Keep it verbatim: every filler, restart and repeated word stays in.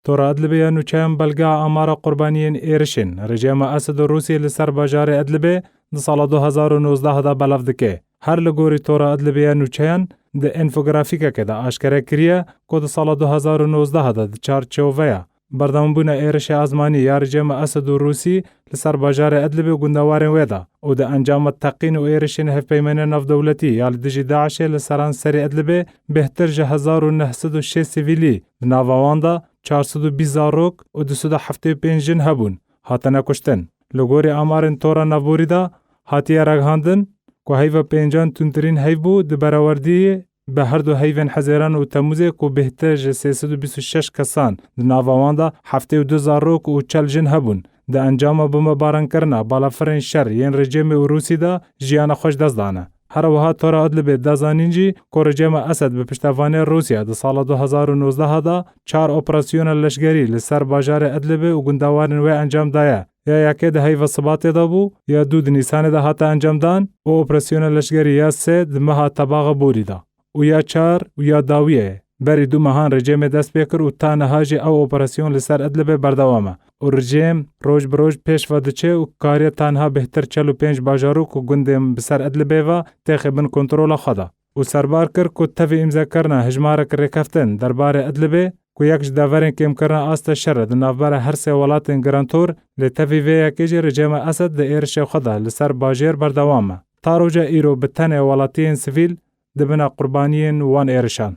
Tora Idlibê ya nûçeyan belgeya amara qurbaniyên êrişên rejîma Esed û Rûsiyê li ser bajarê Idlibê di sala du hezar û nozdeh de belav dike. Her li gorî Tora Idlibê ya nûçeyan di enfografîkekê de aşkere kiriye ku di sala du hezar û nozdeh de di çarçoveya berdewambûna êrişê ezmanî ya rejîma Esed û Rûsî li ser bajarê Idlibê û gundewarên wê de û di encama teqîn û êrişên hevpeymanên navdewletî ya li dijî DAIŞê li seranserê Idlibê bêhtir ji hezar û neh sed û şêst sivîlî, di nava wan de çar sed û bîst zarok û du sed û heftê û pênc jin hebûn, hatine kuştin. Li gorî amarên Tora Navborî de hatiye ragihandin ku heyva pêncan tundtirîn heyv bû, di berewerdiyê bi her du heyvên Hezêran û Temûzê ku bêhtir ji sê sed û bîst û şeş kesan, di nava wan de heftê û du zarok û çel jin hebûn, di encama bombebaran kirina balafirên şer yên rejîmê û Rûsî de jiyana xwe ji dest dane. Her wiha Tora Idlibê da zanîn jî ku rejîma Esed bi piştevanê Rûsya di sala du hezar û nozdeh de çar operasyona leşgerî li ser bajarê Idlibê û gundewarên wê encam daye. Ya yekê di heyva Sibatê de bû, ya du di Nîsanê de hate encamdan û operasyona leşgerî ya sê di meha Tebaxa Borî de û ya çar û ya dawiyê ye. Berî du mehan rejîmê dest pê kir û ta niha jî ew operasyon li ser Idlibê berdewam e û rejîm roj bi roj pêş ve diçe û kariye ta niha bêhtir çel û pênc bajarok û gundên bi ser Idlibê ve têxe bin kontrola xwe de. Û serbar kir ku tevî îmzekirina hejmarek rêkeftin derbarê Idlibê ku yek ji deverên kêmkirina asta şer e di navbera her sê welatên girantor, lê tevî vê yekê jî rejîma Esed di êrişê xwe de li ser bajêr berdewam e. Ta roja îro bi tenê welatiyên sivîl dibine qurbaniyên wan êrişan.